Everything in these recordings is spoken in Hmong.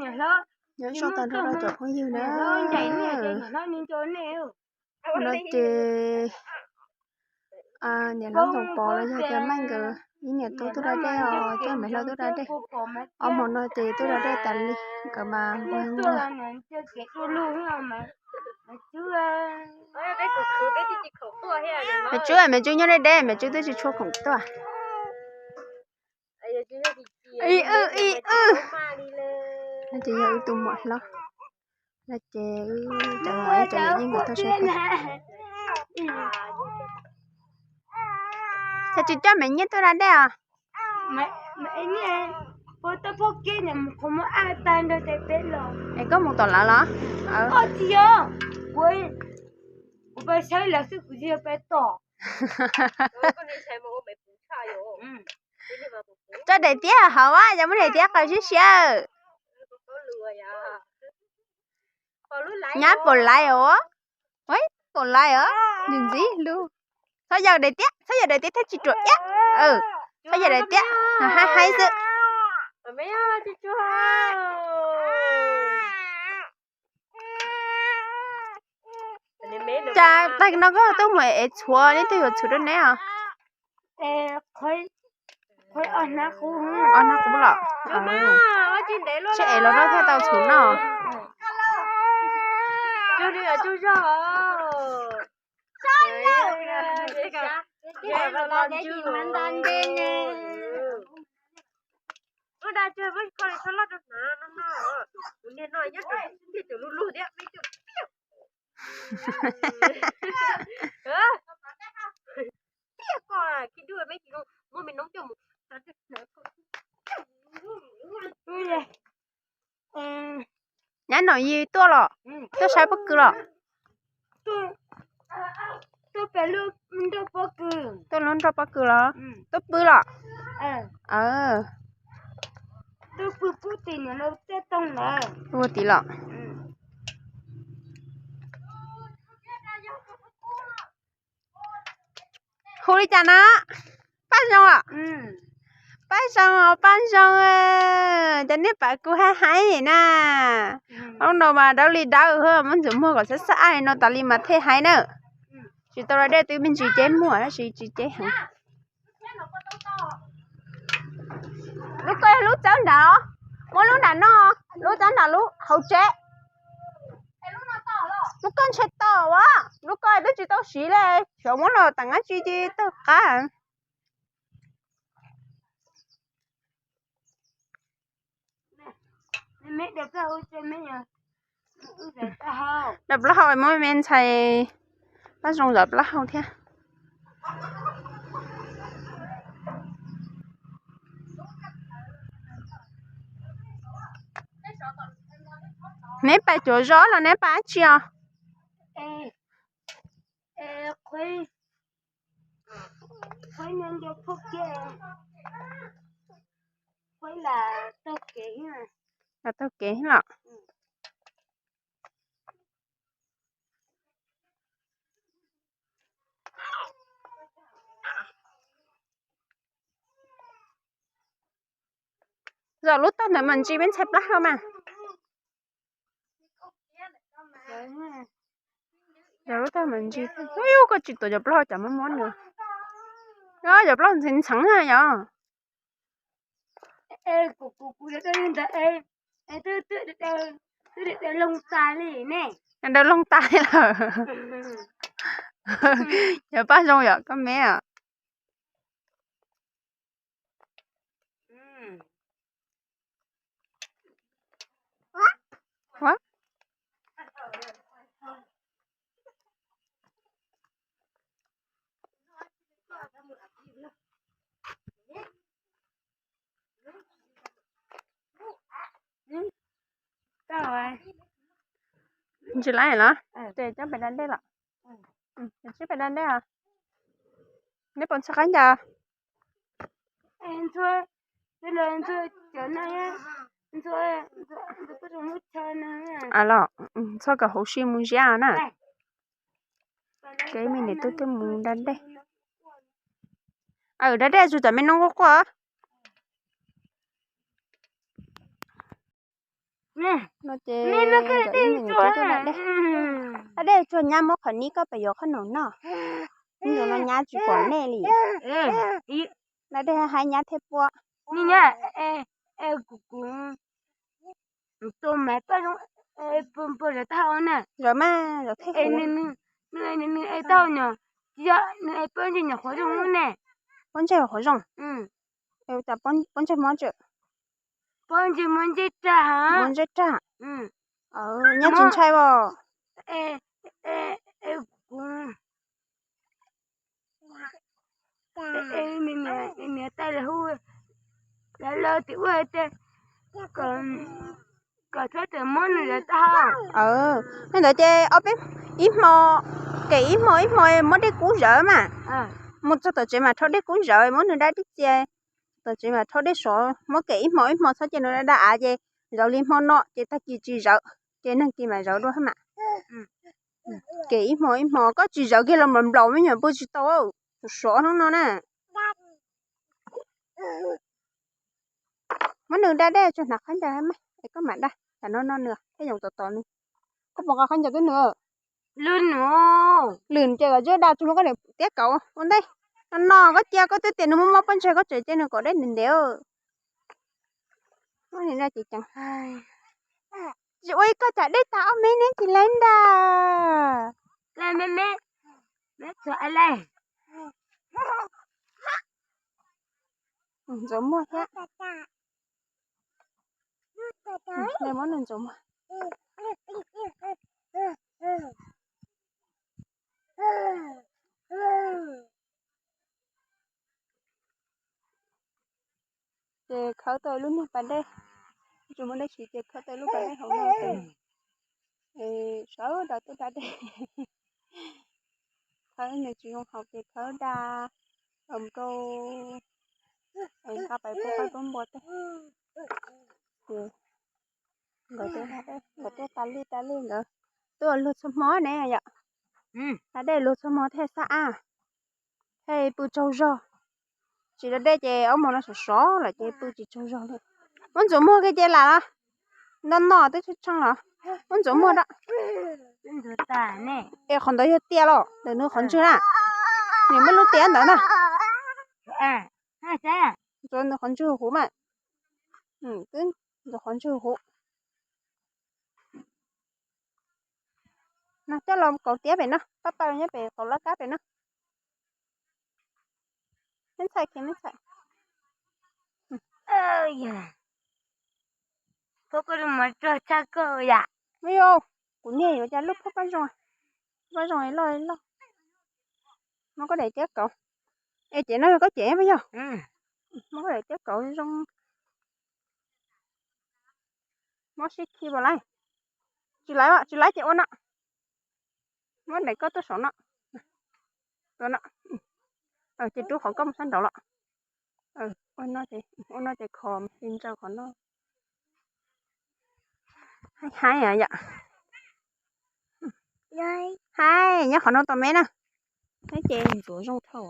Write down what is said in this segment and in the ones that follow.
Nyob zoo tag nrho rau cov phooj ywg na. No ces niam hlob Ntxoov Pov los yog tias Meej nkawd ib niam tub tuaj da dej os, coj Maiv Hlau tuaj da dej. Ob hmo no ces tuaj da dej tas li, nkawd mas nquag nquag. Maiv Tswb, Maiv Tswb nyob deb deb, Maiv Tswb twb tsis tshua khoom tuaj. Ib wb ib wb. No ces yog wb tus muam hlob. No ces wb cov muam ib cov yawm yij nkawd tuaj saib peb. Cas tsis coj Maiv Nyiaj tuaj da dej os? Es koj mus tom lawv los? Tso daim tiab hauv, yog muab daim tiab qaws siab siab. Nyab pom laiv os. Pom laiv os. Ntxim ntxim lug. Txhob yaws daim tiab, txhob yaws daim tiab thiab tsis ruam iab. Txhob yaws daim tiab, haib haib xwb. Cas tag no koj tuaj mus ev txhuv, neb twb yuav txhuv rau neb os? Ob hnab qub los? Tsis ev los rau thiaj tau txhuv noj. Nyab Nom Yis tuaj los? Tuaj saib pob kws los? Tuaj lub nroj pob kws los? Tuaj pw los? Ua tim los. Hu li cas no? Paj Zoo os? Paj Zoo, Paj Zoo, cov niag pam kuv haib haib na. Hnub no mas dawb li dawb, muab ntxuav muag kom xab xab li no tas li mas thiaj haib na. Tsis tau da dej twb me ntsis ceb muag tab sis tsis ceb heev. Lub ko yog lub txawb nram, muab lub nram no, lub txawb nram lub hauv tsev. Lub ko ntshe tom a, lub ko twb tsis tau siv li, xyov muab los teem dab tsi ces tawg qab. Daws plaub hau, muab me ntxhais Paj Zoo zov plaub hau thiab. Neb pais cuav zos los neb pais dab tsi os? Los taug kev los. Zom lub tag ntawd mam ntsis peb ntxhais plaub hau mas. Zom lub tag mam ntsis. Ub, koj tsis tuav cov plaub hau cas mob mob nws. Cov plaub hau ntxheev ntxheev na yom. Daws loo tas lawm. Yog Paj Zoo yom, koj me os. Ntsis lawm los? Ces coj pem da dej los. Coj pem da dej os. Neb puas ntxhua qab ncas? Los ntxhua kom huv si mus ziab na. Kev me niam tub twb mus da dej. Aw, da dej tsuas tam me no quaj quaj. No ces da dej, da dej tsuag nyab muab qhov nib koj pem yuav qhob noom noj. Ib ntus no nyab tsis pom nej li. Da dej hais nyab thiaj puab. Zawm mas, zawm thiaj huv. Nws es tau nyom, tsis yog nws es pob ntseg nyom qhuav zoo ne. Pob ntseg qhuav zoo. Cas pob ntseg mob tsawm. Pob ntseg muaj ntsej rag, muaj ntsej rag. Nyob tsis ntshai os. Niam tais lawv hu, lawv los tim ua kom txhob txawm muab nws lawv tau. Yog ntawd ces ob peb, ib hmo, kem ib hmo ib hmo muab dej kub zawv mas. Mus txog tom tsev mas rhaub dej kub zawv, muab nws da dej txias, tom tsev mas rhaub dej sov, muab kem ib hmo ib hmo txhob cia nws da da av ces zaum li hmo no ces tag kis tsis zawv, ces nag kis mam zawv dua mas. Kem ib hmo ib hmo koj tsis zawv kiag los nplaum nplaum me nyuam pw tsis tau, sov sov hnub no na. Muab nws da dej tsuag hnav khaub ncaws mas es koj mam da, tam no no nws thiaj yoom tom tom nws. Koj puas nqa khaub ncaws twb nws? Lwm ces kom zeb da tsuag koj niam tiab kauv ua ntej. No no koj cia koj twb tias nws muaj mob pob ntseg koj tseem cia nws kaum dej ntev ntev. Muab nws da ceev ceev. Tsis ua ib koj tsam dej tas ob me neb tsis laiv ntag. Ntxuav muag thiab. Muab nws ntxuav muag. Ces khawb tau lub niag pas dej, tsis muaj dab tsi ces khawb tau lub pas dej hauv no, sawv daws tuaj da dej. Khawb nws tsis zoo haus ces khawb da, rau, nqa pais pub qaib pub npua tej. Nkawd tuaj tas li tas li nkawd tuaj luag txhua hmo ne yom. Da dej luag txhua hmo thiaj xab ab, thiaj pw tsaug zog. Tsis da dej ces ob hmo no sov sov lawm ces pw tsis tsaug zog li. Muab ntxuav muag kiag ces lam los nto no twb tshee tshee los. Muab ntxuav muag da. Es qhov ntawd yog tias los ntawm nws qhov ntswg na. Nws muaj lub tias ntawd ntag. Ntxuav nws qhov ntswg huv mas. Ntxuav qhov ntswg huv. No coj los kaus tiab pem no, pab paws nyob pem qaum laj kab pem no. Me ntxhais, me ntxhais. Kuv niag yuav cas lub phob pab zoo, pab zoo loj loj. Muab koj daim tiab kauv. Es ces no yog koj ces puas yog? Muab koj daim tiab kauv zoo. Muab sib khi puas laiv? Tsis laiv, tsis laiv ces ua no. Muab daim koj tuaj saum no. Tua no. Ces rub qhov koj mus sab nraud los. Ua no ces kho mas tsis ntsaws qhov no. Haib yom. Haib nyob qhov no tos me na. Haib ces ntxuav zoo dhau.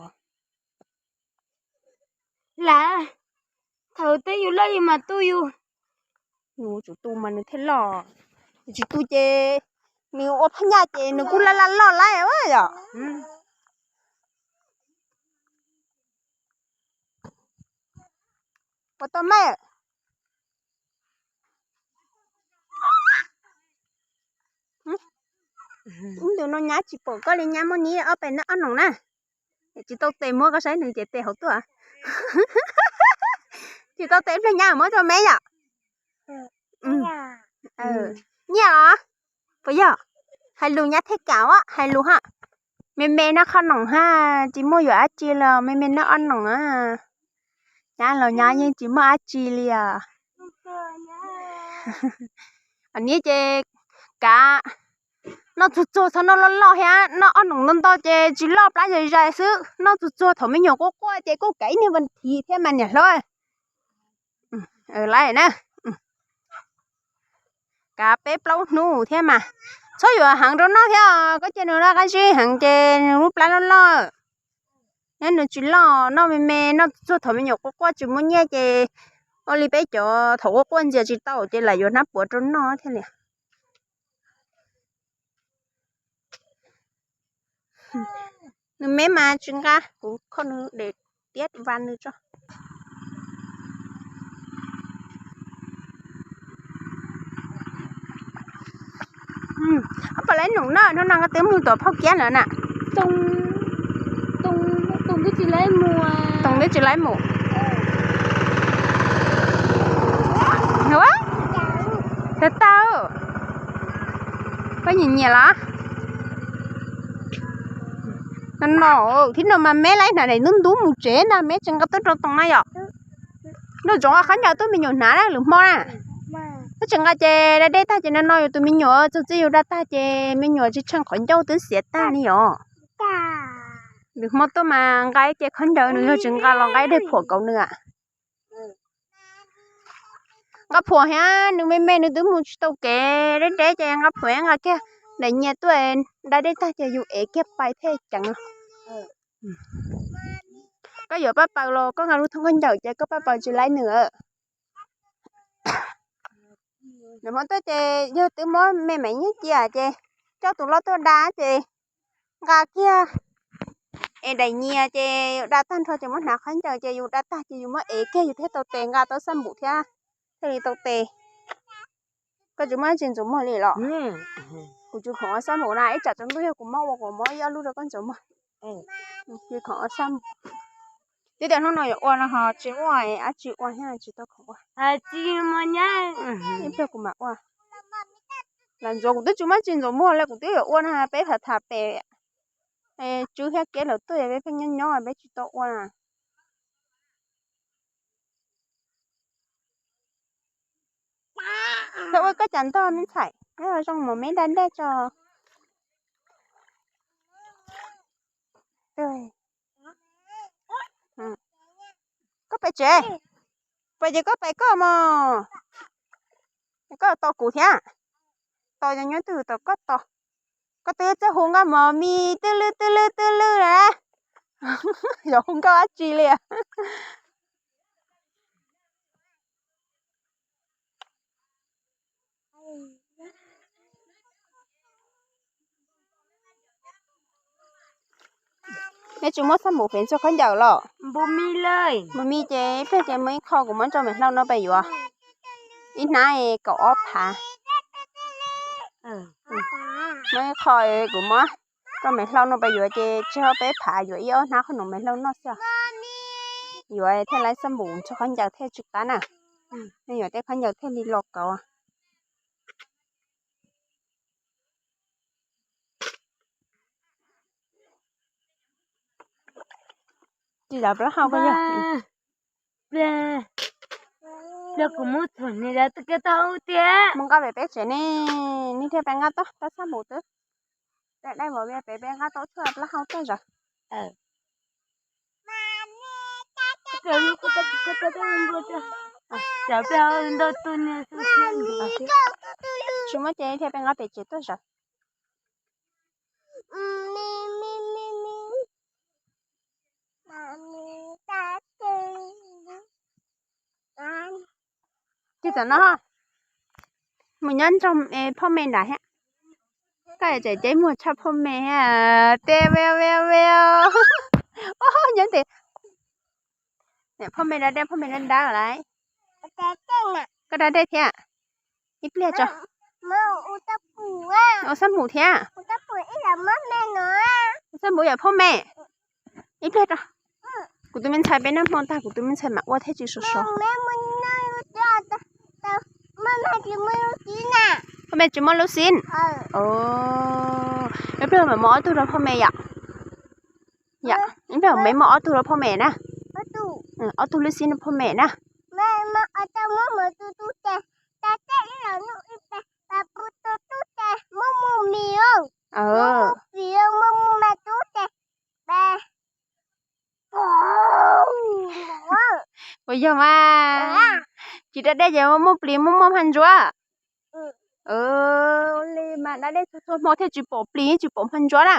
Lam, thaum twg yus loj yus mam tu yus. Nws tsum tu mas nws thiaj loj. Tsis tu ces nws ua phab nyaj ces nws kuj laj laj loj lawm yom. Puas tau me? Ib ntus no nyab tsis pom koj li, nyab muab nib ob peb noj ob noom na. Tsis tau tes muab koj saib nws ces tes hauv tuaj. Tsis tau tes ib pliag nyab muab rau me yom. Nyiaj os. Puas yog? Hais lus nyab thiaj kam hais lus ha. Me me noj qhov noom ha, tsis muaj yuav dab tsi los me me noj ob noom. Nyab los nyab yeej tsis muaj dab tsi li os. Niab ces kav noj txuag txuag, txhob noj loj loj thiab, noj ob noom ntau ntau ces tsis loj, plab zais zais xwb. Noj txuag txuag, thaum me nyuam quaj quaj ces kuj kav ib niag vas thiv thiab mas niam hlob. Lawm na, kav peb plaub hnub thiab mas. Txhob yuav heev rau noj thiab, koj cia nws noj qab zib heev ces nws lub plab loj loj. Nyob nws tsis loj, noj me me, noj txuag thaum me nyuam quaj quaj tsis muaj nyiaj ces Ua li peb cov thaum ub quaj ntxias tsis tau ces lam yuav hnab puav rau noj thiaj li. Nws me mas tsis nqa, kuv kho nws de tiab va nws tso. Pom lawv num no, hnub no nkawd twb mus tom phauj kiab lawm na. Toog twb tsis laib mus. Tau tau, koj nyiam nyiam los? No no, thib no mas me laib hnav daim ntub ntub mus tsev ntag, me tsis nqa tuaj rau Toog na yom. Noj ntsoov khaub ncaws tuaj me nyuam hnav na lwm hmo na. Tab tsis nqa ces da dej tag ces no no yus tus me nyuam txog txij yus da tag ces me nyuam tsis tsheej qhov ncauj twb xiav tag li os. Lwm hmo tuaj mas nqa ib ce khaub ncaws, nws yog tsis nqa los nqa ib daim phuam kauv nws. Nqa phuam thiab, nws me me nws twb mus tsis tau kev deb deb ces nqa phuam nqa kiag daim nyias tuaj, da dej tag ces yus ev kiag pais thiaj ceev. Koj yuav paj paws los koj nqa lub thoob khaub ncaws ces koj paj paws tsis laib nws. Nws hmo tuaj ces yog twb muab me me nyuj cia ces coj tus loj tuaj da ces nqa kiag es daim nyias ces yus da tag nrho ces muab hnav khaub ncaws ces yus da tag ces yus muab ev kiag yus thiaj tau tes nqa tau xab npum thiab thiaj li tau tes. Koj tsis muaj dab tsi ntxuav muag li los? Kuv tsis khoom ua xab npum na, ib tsam tsaus ntuj yog kuv mob ua kuv muab ib ob lub rau koj ntxuav muag. Tsis khoom ua xab npum. Twb tias hnub no yuav ua no ho tsis muaj dab tsi ua thiab tsis tau khoom ua. Ib pliag kuv mam ua. Lam ntxuav kuv twb tsis muaj dab tsi ntxuav muag li, kuv twb yuav ua no peb tham tham pem tswv thiab kev lawm tuaj peb pheej nyob nyob peb tsis tau ua na. Koj ua koj cas ntog me ntxhais, zoo mus me da dej tso. Koj pem tsev, pem ces koj pem koj mos. Koj tos kuv thiab, tos yog nyob twg tos koj tos. Koj twb txawj hu nkauj mos mis twb lwj twb lwj twb lwj na. Yog hu nkauj dab tsi li. Neb tsis muab xab npum fev ntxuag khaub ncaws los? Npum mis ces ib pliag ces muaj ib qho kuv muab rau Maiv Hlau no pes yuav. Ib hnab kaum ob phav. Muaj ib qho kuv muab rau Maiv Hlau no pes yuav ces tseg ob peb phav yuav ib ob hnab qhob noom Maiv Hlau noj xwb. Yuav thiaj laib xab npum ntxuag khaub ncaws thiaj tsis qab na. Nej yuav tej khaub ncaws thiaj li los kauv. Tsis zav plaub hau ko yog. Pliag kuv muab txhuam ni da tau tiag. Mus nqa pem peb tsev ne, nej thiaj peb nqa tau tau xab npum twb. Dai vov vias pem peb nqa tau tshuaj plaub hau tag zog. Tsis muaj ces thiaj peb nqa pem tsev tuaj zog. Tsis tam no mus nyob nrog phoj me nrad thiab. Koj tseem ceeb muag tshaj phoj me thiab. Tes veo veo veo. Nyob tes phoj me da dej, phoj me da dab lawm. Koj da dej thiab. Ib pliag tso. Ua xab npum thiab. Ua xab npum yam phoj me. Ib pliag tso. Kuv tus me ntxhais peb noj hmo tag kuv tus me ntxhais mam ua thiaj tsis sov sov. Phoj me tsis muaj lub xib. Ib pliag mam muab ob tug rau phoj me yom. Ib pliag mam muab ob tug rau phoj me na. Ob tug lub xib rau phoj me na. Puas yog mas? Tsis da dej ces muaj muaj plis muaj muaj hmab ntsuab. Ua li mas da dej txhua txhua hmo thiaj tsis pom plis tsis pom hmab ntsuab na.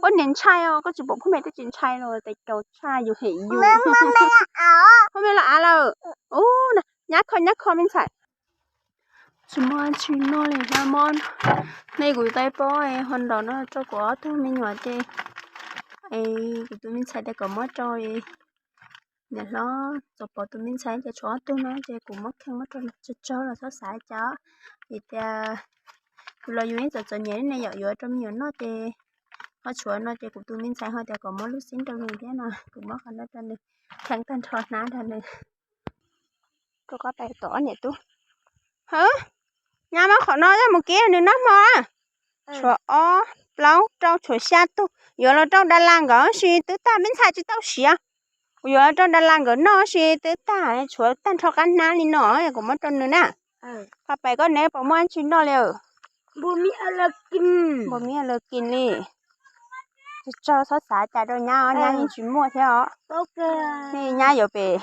Ua niag ntshai os, koj tsis pom phub me twb tsis ntshai los tes caus tshaj yus hem yus. Phub me los av lawm. Ub, nyab kho nyab kho me ntxhais. Tsis muaj tsis noj li na mog. Nej kuv tais pob ho nrog no rau kuv ob tug me nyuam ces kuv tus me ntxhais tias kom muab rau niam hlob Txos Pov tus me ntxhais ces tshuav ob tug no ces kuv muab kheej muab rau tsawg tsawg los txhob xav cas. Vim tias yus los yus yeej txom txom nyem li ne, yom, yuav rau me nyuam noj ces ho tshuav no ces kuv tus me ntxhais ho tias kom muab lub xib rau nws thiab no kuv muab qhov no rau nws, kheej tag nrho hnab rau nws. Rau qhov pais tom ob niam tub. Hawb, nyab muab qhov no coj mus kib nws noj hmo. Tshuav ob plaub rau tshuav xya tug, yuav los rau Dalas nkawd si twb tag, me ntxhais tsis tau siav. Kuv yuav los rau Dalas nkawd noj si twb tag, tshuav tag nrho qab hnab li no, kuv muab rau nws na. Qhov pais koj neb puas muaj tsis noj li? Npua miv lawv kis li. Txhob xav cas rau nyab, nyab yeej tsis muaj thiab os. Nej nyab yuav pem,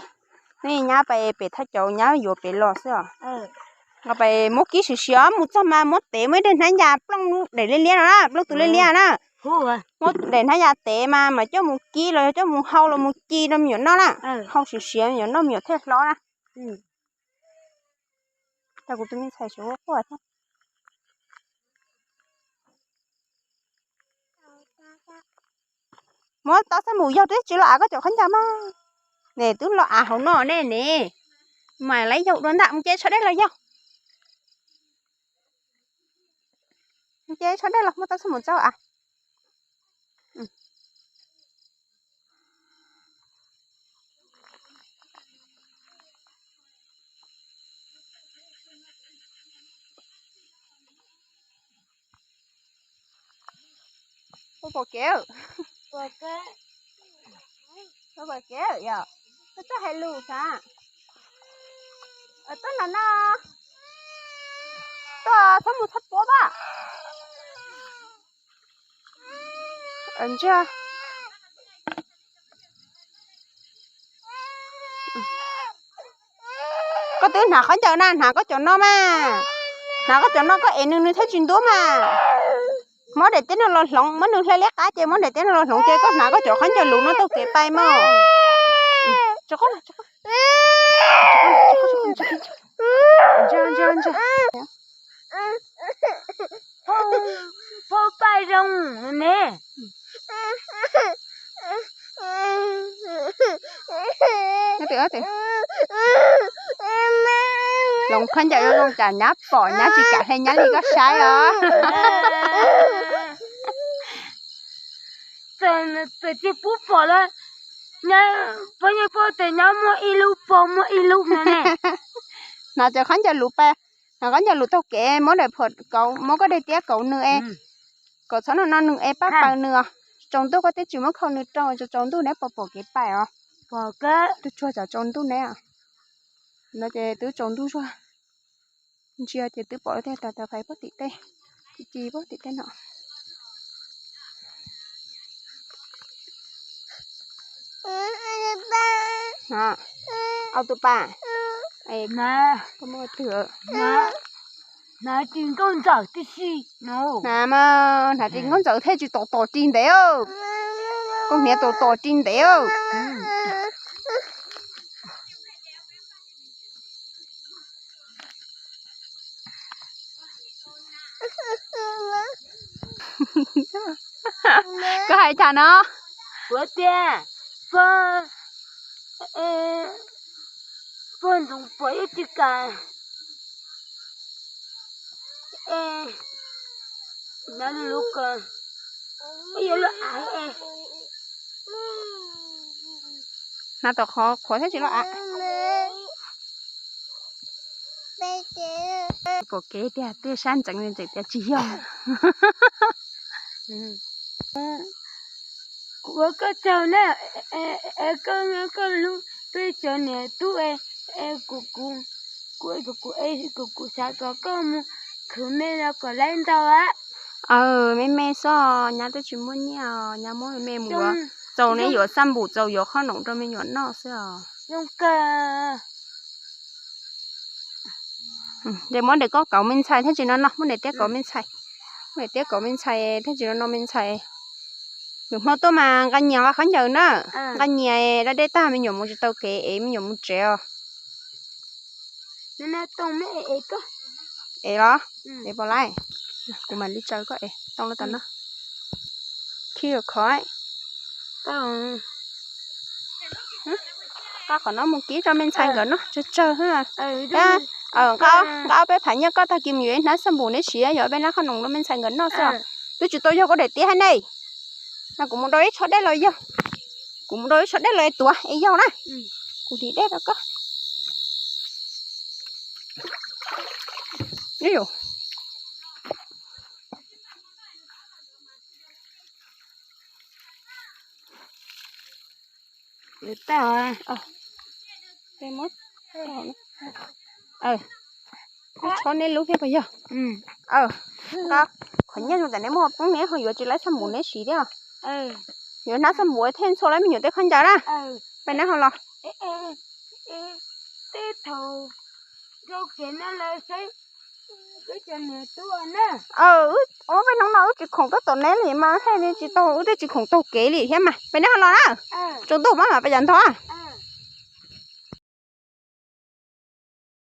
nej nyab pem thaj caum nyab yuav pem los xwb os. Pem muab kib siav siav mus txog mas muab tev muab ib daim hnab yas plooj daim liab liab no na, plooj tus liab liab na. Muab daim hnab yas tev mas mas coj mus kib los yog coj mus hau los mus ci rau me nyuam noj na. Hau siav siav me nyuam noj me nyuam thiaj hlob na. Tau kuv tus me ntxhais tsis quaj thiab. Muab tau xab mus yog twb tsis los av koj cov khaub ncaws mas. Ne twb los av hauv no ne ne. Mas lawv yaug dua ntawm mus ces tsho dej los yaug. Mus ces tsho dej los muab tau xab mus txaub av. Pom kev, pom kev yom, koj txawj hais lus xav. Tuaj no no, tuaj txhob mus txhob puab pab. Ntsia, koj twb hnav khaub ncaws na, hnav koj cov no mas. Hnav koj cov no koj ev nws nws thiaj tsis ntub mas. Muab daim tiab no los hloov, muab nws hle liab qab ces muab daim tiab no los hloov ces koj hnav koj cov khaub ncaws luv no taug kev pais mog. Phauj paj zoo ne. Hloov khaub ncaws zoo zoo cas nyab pom nyab tsis kam hle nyab li koj saib os. Txawm tsis pub pom los, poj niam pom tias nyab muaj ib lub pog muaj ib lub no ne. Hnav cov khaub ncaws luv pais, hnav khaub ncaws luv taug kev muab daim phuam kauv, muab koj daim tiab kauv nws es, kom txhob no no nws es pab paws nws os. Tsaus ntuj koj twb tsis muab khau nws rau, tsaus ntuj neb pom pom kev pais os. Twb tsuag tsam tsaus ntuj neb os. No ces twb tsaus ntuj zuag, ntsia ces twb pom tiag, tas tas fais pob tim tej, ci ci pob tim tej no. Au tus pas, koj muaj twg? Hnav ris nkauj ntxawm tib si. Hnav mas hnav ris nkauj ntxawm thiaj tsis tom tom ris ntev. Koj hniav tom tom ris ntev. Koj hais cas no? Kuv tias, pog, pog ntxoov puas ib tsis kam, e, nyob lub ko, yuav lub av e. Hnav tom qhov qhuav thiab tsis loj av. Pom kev tiag, twb sab ntxeev ntxeem tias tsis yog. Kuv ua koj tsaug na, es koj, koj hlub peb cov niam tub, es kuv, kuv, kuv, kuv, kuv xav kom koj mus khwv me los kom laib ntau a. Aw, me me xwb, nyab twb tsis muaj nyiaj, nyab muab me me mus yuav, txaus neb yuav xab npum, txaus yuav qhob noom rau me nyuam noj xwb os. Zoo kawg. Ces muab daim tiab kauv me ntxhais thiab tsis no no, muab daim tiab kauv me ntxhais. Tiab kom me ntxhais thiaj tsis no me ntxhais. Nws hmo tuaj mas nqa nyias nqa khaub ncaws na. Nqa nyias da dej tag me nyuam mus tsis tau kev es me nyuam mus tsev os. Es los? Es pom lawm. Kuv mam li tsaws koj es tau lawm tam no. Khi khov. Nqa qhov no mus kib rau me ntxhais nkawd noj tsawg tsawg. Nqa ob peb phav nyiaj koj tag kis mus yuav ib hnab xab npum neb siv, yuav ob peb hnab qhob noom rau me ntxhais nkawd noj xwb. Twb tsis tau yog koj daim tiab hab ne. No kuv mus dau ib tsho dej los yog. Kuv mus dau ib tsho dej los es tuav es yog na. Kuv hliv dej rau koj. Tsho neb lub thiab puas yog? Qhov nyiaj zoo tam neb muaj poob neb ho yuav tsis laib xab npum neb siv thiab. Yuav hnab xab npum thiaj ntxhua lawv me nyuam tej khaub ncaws na. Peb neb ho los. Peb hnub no wb tsis khoom tuaj tom neb li mas thiaj li tsis tau, wb twb tsis khoom taug kev li thiab mas peb neb ho los na. Tsaus ntuj mas mam pais yav ntog.